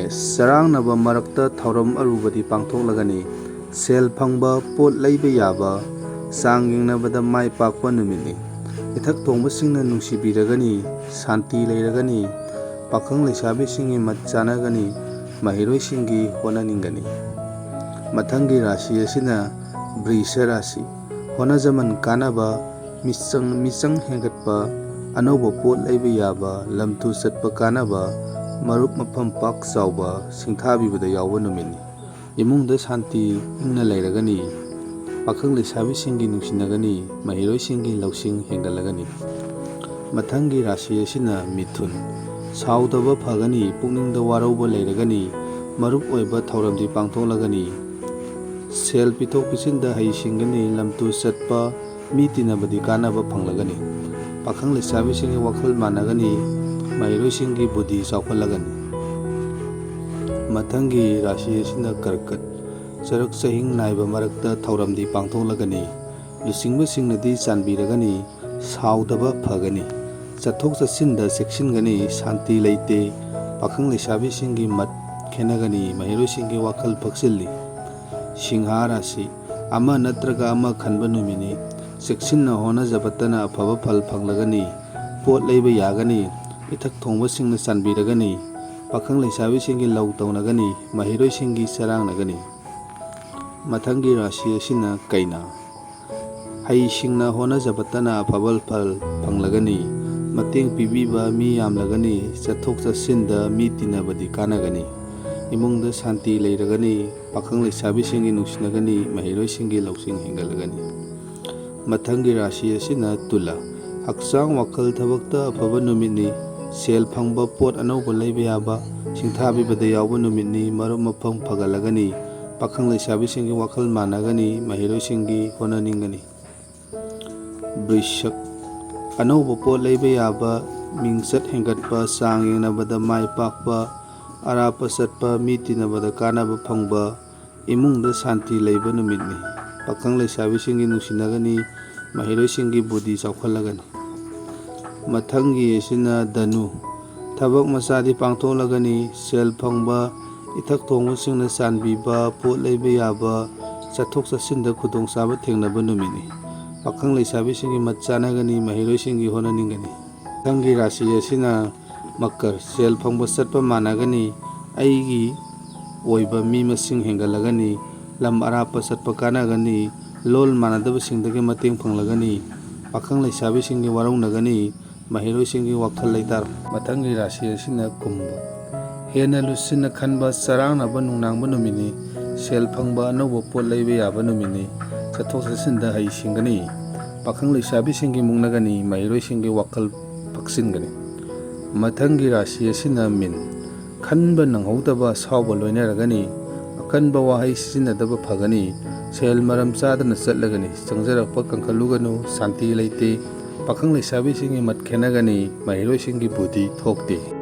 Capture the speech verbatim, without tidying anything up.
ꯆꯔꯥꯡꯅꯕ ꯃꯔꯛꯇ ꯊꯧꯔꯝ ꯑꯔꯨꯕꯗꯤ ꯄꯥꯡꯊꯣꯛꯂꯒꯅꯤ꯫ ꯁꯦꯜ ꯐꯪꯕ, ꯄꯣꯠ ꯂꯩꯕ ꯌꯥꯕ, ꯆꯥꯡ ꯌꯦꯡꯅꯕꯗ ꯃꯥꯏ ꯄꯥꯛꯄ ꯅꯨꯃꯤꯠꯅꯤ꯫ ꯏꯊꯛ ꯊꯣꯡꯕꯁꯤꯡꯅ ꯅꯨꯡꯁꯤꯕꯤꯔꯒꯅꯤ, ꯁꯥꯟꯇꯤ ꯂꯩꯔꯒꯅꯤ, ꯄꯥꯈꯪ ꯂꯩꯁꯥꯕꯤꯁꯤꯡꯒꯤ ꯃꯠ ꯆꯥꯅꯒꯅꯤ, ꯃꯍꯩꯔꯣꯏꯁꯤꯡꯒꯤ ꯍꯣꯠꯅꯅꯤꯡꯒꯅꯤ꯫ ꯃꯊꯪꯒꯤ ꯔꯥꯁꯤ ꯑꯁꯤꯅ ꯕ꯭ꯔꯤꯁ ꯔꯥꯁꯤ꯫ ꯍꯣꯠꯅꯖꯃꯟ ꯀꯥꯟꯅꯕ, ꯃꯤꯆꯪ, ꯃꯤꯆꯪ ꯍꯦꯟꯒꯠꯄ, ꯑꯅꯧꯕ ꯄꯣꯠ ꯂꯩꯕ ꯌꯥꯕ, ꯂꯝ ꯇꯨ ꯆꯠꯄ ꯀꯥꯟꯅꯕ, ꯃꯔꯨꯞ ꯃꯐꯝ ꯄꯥꯛ ꯆꯥꯎꯕ, ꯁꯤꯡꯊꯥꯕꯤꯕꯗ ꯌꯥꯎꯕ ꯅꯨꯃꯤꯠꯅꯤ꯫ ꯏꯃꯨꯡꯗ ꯁꯥꯟꯇꯤ ꯏꯪꯅ ꯂꯩꯔꯒꯅꯤ꯫ ꯄꯥꯈꯪ ꯂꯩꯁꯥꯕꯤꯁꯤꯡꯒꯤ ꯅꯨꯡꯁꯤꯅꯒꯅꯤ, ꯃꯍꯩꯔꯣꯏꯁꯤꯡꯒꯤ ꯂꯧꯁꯤꯡ ꯍꯦꯟꯒꯠꯂꯒꯅꯤ꯫ ꯃꯊꯪꯒꯤ ꯔꯥꯁꯤ ꯑꯁꯤꯅ ꯃꯤꯊꯨꯟ꯫ ꯁꯥꯎꯗꯕ ꯐꯒꯅꯤ, ꯄꯨꯛꯅꯤꯡꯗ ꯋꯥꯔꯧꯕ ꯂꯩꯔꯒꯅꯤ, ꯃꯔꯨꯞ ꯑꯣꯏꯕ ꯊꯧꯔꯝꯗꯤ ꯄꯥꯡꯊꯣꯛꯂꯒꯅꯤ꯫ ꯁꯦꯜ ꯄꯤꯊꯣꯛ ꯄꯤꯁꯤꯟꯗ ꯍꯩꯁꯤꯡꯒꯅꯤ, ꯂꯝ ꯇꯨ ꯆꯠꯄ, ꯃꯤ ꯇꯤꯟꯅꯕꯗꯤ ꯀꯥꯟꯅꯕ ꯐꯪꯂꯒꯅꯤ꯫ ꯄꯥꯈꯪ ꯂꯩꯁꯥꯕꯤꯁꯤꯡꯒꯤ ꯋꯥꯈꯜ ꯃꯥꯟꯅꯒꯅꯤ, ꯃꯍꯩꯔꯣꯏꯁꯤꯡꯒꯤ ꯕꯨꯙꯤ ꯆꯥꯎꯈꯠꯂꯒꯅꯤ꯫ ꯃꯊꯪꯒꯤ ꯔꯥꯁꯤ ꯑꯁꯤꯅ ꯀꯔꯀꯠ꯫ ꯆꯔꯛ ꯆꯍꯤꯡ ꯅꯥꯏꯕ ꯃꯔꯛꯇ ꯊꯧꯔꯝꯗꯤ ꯄꯥꯡꯊꯣꯛꯂꯒꯅꯤ꯫ ꯂꯨꯆꯤꯡꯕꯁꯤꯡꯅꯗꯤ ꯆꯥꯟꯕꯤꯔꯒꯅꯤ, ꯁꯥꯎꯗꯕ ꯐꯒꯅꯤ꯫ ꯆꯠꯊꯣꯛ ꯆꯠꯁꯤꯟꯗ ꯆꯦꯛꯁꯤꯟꯒꯅꯤ, ꯁꯥꯟꯇꯤ ꯂꯩꯇꯦ꯫ ꯄꯥꯈꯪ ꯂꯩꯁꯥꯕꯤꯁꯤꯡꯒꯤ ꯃꯠ ꯈꯦꯠꯅꯒꯅꯤ, ꯃꯍꯩꯔꯣꯏꯁꯤꯡꯒꯤ ꯋꯥꯈꯜ ꯐꯛꯆꯤꯜꯂꯤ꯫ ꯁꯤꯡꯍꯥ ꯔꯥꯁꯤ꯫ ꯑꯃ ꯅꯠꯇ꯭ꯔꯒ ꯑꯃ ꯈꯟꯕ ꯅꯨꯃꯤꯠꯅꯤ꯫ ꯆꯦꯛꯁꯤꯟꯅ ꯍꯣꯠꯅꯖꯕꯇꯅ ꯑꯐꯕ ꯐꯜ ꯐꯪꯂꯒꯅꯤ꯫ ꯄꯣꯠ ꯂꯩꯕ ꯌꯥꯒꯅꯤ꯫ ꯏꯊꯛ ꯊꯣꯡꯕꯁꯤꯡꯅ ꯆꯥꯟꯕꯤꯔꯒꯅꯤ꯫ ꯄꯥꯈꯪ ꯂꯩꯁꯥꯕꯤꯁꯤꯡꯒꯤ ꯂꯧ ꯇꯧꯅꯒꯅꯤ꯫ ꯃꯍꯩꯔꯣꯏꯁꯤꯡꯒꯤ ꯆꯔꯥꯡꯅꯒꯅꯤ꯫ ꯃꯊꯪꯒꯤ ꯔꯥꯁꯤ ꯑꯁꯤꯅ ꯀꯩꯅꯥ꯫ ꯍꯩꯁꯤꯡꯅ ꯍꯣꯠꯅꯖꯕꯇꯅ ꯑꯐꯕ ꯐꯜ ꯐꯪꯂꯒꯅꯤ꯫ ꯃꯇꯦꯡ ꯄꯤꯕꯤꯕ ꯃꯤ ꯌꯥꯝꯂꯒꯅꯤ꯫ ꯆꯠꯊꯣꯛ ꯆꯠꯁꯤꯟꯗ ꯃꯤ ꯇꯤꯟꯅꯕꯗꯤ ꯀꯥꯟꯅꯒꯅꯤ꯫ ꯏꯃꯨꯡꯗ ꯁꯥꯟꯇꯤ ꯂꯩꯔꯒꯅꯤ꯫ ꯄꯥꯈꯪ ꯂꯩꯁꯥꯕꯤꯁꯤꯡꯒꯤ ꯅꯨꯡꯁꯤꯅꯒꯅꯤ꯫ ꯃꯍꯩꯔꯣꯏꯁꯤꯡꯒꯤ ꯂꯧꯁꯤꯡ ꯍꯦꯟꯒꯠꯂꯒꯅꯤ꯫ ꯃꯊꯪꯒꯤ ꯔꯥꯁꯤ ꯑꯁꯤꯅ ꯇꯨꯂꯥ꯫ ꯍꯛꯆꯥꯡ ꯋꯥꯈꯜ ꯊꯕꯛꯇ ꯑꯐꯕ ꯅꯨꯃꯤꯠꯅꯤ꯫ ꯁꯦꯜ ꯐꯪꯕ, ꯄꯣꯠ ꯑꯅꯧꯕ ꯂꯩꯕ ꯌꯥꯕ, ꯁꯤꯡꯊꯥꯕꯤꯕꯗ ꯌꯥꯎꯕ ꯅꯨꯃꯤꯠꯅꯤ꯫ ꯃꯔꯨꯞ ꯃꯄꯥꯡ ꯐꯒꯠꯂꯒꯅꯤ꯫ ꯄꯥꯈꯪ ꯂꯩꯁꯥꯕꯤꯁꯤꯡꯒꯤ ꯋꯥꯈꯜ ꯃꯥꯟꯅꯒꯅꯤ꯫ ꯃꯍꯩꯔꯣꯏꯁꯤꯡꯒꯤ ꯍꯣꯠꯅꯅꯤꯡꯒꯅꯤ꯫ ꯕ꯭ꯔꯤꯁꯛ꯫ ꯑꯅꯧꯕ ꯄꯣꯠ ꯂꯩꯕ ꯌꯥꯕ, ꯃꯤꯡꯆꯠ ꯍꯦꯟꯒꯠꯄ, ꯆꯥꯡ ꯌꯦꯡꯅꯕꯗ ꯃꯥꯏ ꯄꯥꯛꯄ, ꯑꯔꯥꯞꯄ ꯆꯠꯄ, ꯃꯤ ꯇꯤꯟꯅꯕꯗ ꯀꯥꯟꯅꯕ ꯐꯪꯕ, ꯏꯃꯨꯡꯗ ꯁꯥꯟꯇꯤ ꯂꯩꯕ ꯅꯨꯃꯤꯠꯅꯤ꯫ ꯄꯥꯈꯪ ꯂꯩꯁꯥꯕꯤꯁꯤꯡꯒꯤ ꯅꯨꯡꯁꯤꯅꯒꯅꯤ, ꯃꯍꯩꯔꯣꯏꯁꯤꯡꯒꯤ ꯕꯨꯙꯤ ꯆꯥꯎꯈꯠꯂꯒꯅꯤ꯫ ꯃꯊꯪꯒꯤ ꯑꯁꯤꯅ ꯙꯅꯨ꯫ ꯊꯕꯛ ꯃꯆꯥꯗꯤ ꯄꯥꯡꯊꯣꯛꯂꯒꯅꯤ꯫ ꯁꯦꯜ ꯐꯪꯕ, ꯏꯊꯛ ꯊꯣꯡꯕꯁꯤꯡꯅ ꯆꯥꯟꯕꯤꯕ, ꯄꯣꯠ ꯂꯩꯕ ꯌꯥꯕ, ꯆꯠꯊꯣꯛ ꯆꯠꯁꯤꯟꯗ ꯈꯨꯗꯣꯡꯆꯥꯕ ꯊꯦꯡꯅꯕ ꯅꯨꯃꯤꯠꯅꯤ꯫ ꯄꯥꯈꯪ ꯂꯩꯁꯥꯕꯤꯁꯤꯡꯒꯤ ꯃꯠ ꯆꯥꯟꯅꯒꯅꯤ, ꯃꯍꯩꯔꯣꯏꯁꯤꯡꯒꯤ ꯍꯣꯠꯅꯅꯤꯡꯒꯅꯤ꯫ ꯃꯊꯪꯒꯤ ꯔꯥꯁꯤ ꯑꯁꯤꯅ ꯃꯀꯔ, ꯁꯦꯜ ꯐꯪꯕ ꯆꯠꯄ ꯃꯥꯟꯅꯒꯅꯤ, ꯑꯩꯒꯤ ꯑꯣꯏꯕ ꯃꯤ ꯃꯁꯤꯡ ꯍꯦꯟꯒꯠꯂꯒꯅꯤ, ꯂꯝ ꯑꯔꯥꯞꯄ ꯆꯠꯄ ꯀꯥꯟꯅꯒꯅꯤ, ꯂꯣꯜ ꯃꯥꯟꯅꯗꯕꯁꯤꯡꯗꯒꯤ ꯃꯇꯦꯡ ꯐꯪꯂꯒꯅꯤ, ꯄꯥꯈꯪ ꯂꯩꯁꯥꯕꯤꯁꯤꯡꯒꯤ ꯋꯥꯔꯧꯅꯒꯅꯤ, ꯃꯍꯩꯔꯣꯏꯁꯤꯡꯒꯤ ꯋꯥꯈꯜ ꯂꯩꯇꯥꯔꯣꯏ꯫ ꯃꯊꯪꯒꯤ ꯔꯥꯁꯤ ꯑꯁꯤꯅ ꯀꯨꯝꯚ꯫ ꯍꯦꯟꯅ ꯂꯨꯁꯤꯟꯅ ꯈꯟꯕ, ꯆꯔꯥꯡꯅꯕ ꯅꯨꯡꯅꯥꯡꯕ ꯅꯨꯃꯤꯠꯅꯤ꯫ ꯁꯦꯜ ꯐꯪꯕ, ꯑꯅꯧꯕ ꯄꯣꯠ ꯂꯩꯕ ꯌꯥꯕ ꯅꯨꯃꯤꯠꯅꯤ꯫ ꯆꯠꯊꯣꯛ ꯆꯠꯁꯤꯟꯗ ꯍꯩ ꯁꯤꯡꯒꯅꯤ꯫ ꯄꯥꯈꯪ ꯂꯩꯁꯥꯕꯤꯁꯤꯡꯒꯤ ꯃꯨꯛꯅꯒꯅꯤ, ꯃꯍꯩꯔꯣꯏꯁꯤꯡꯒꯤ ꯋꯥꯈꯜ ꯐꯛꯆꯤꯟꯒꯅꯤ꯫ ꯃꯊꯪꯒꯤ ꯔꯥꯁꯤ ꯑꯁꯤꯅ ꯃꯤꯟ꯫ ꯈꯟꯕ ꯅꯪꯍꯧꯗꯕ ꯑꯁꯥꯎꯕ ꯂꯣꯏꯅꯔꯒꯅꯤ꯫ ꯑꯀꯟꯕ ꯋꯥꯍꯩ ꯁꯤꯖꯤꯟꯅꯗꯕ ꯐꯒꯅꯤ꯫ ꯁꯦꯜ ꯃꯔꯝ ꯆꯥꯗꯅ ꯆꯠꯂꯒꯅꯤ꯫ ꯆꯪꯖꯔꯛꯄ ꯀꯟꯈꯠꯂꯨꯒꯅꯨ, ꯁꯥꯟꯇꯤ ꯂꯩꯇꯦ꯫ ꯄꯥꯈꯪ ꯂꯩꯁꯥꯕꯤꯁꯤꯡꯒꯤ ꯃꯠ ꯈꯦꯠꯅꯒꯅꯤ, ꯃꯍꯩꯔꯣꯏꯁꯤꯡꯒꯤ ꯕꯨꯙꯤ ꯊꯣꯛꯇꯦ꯫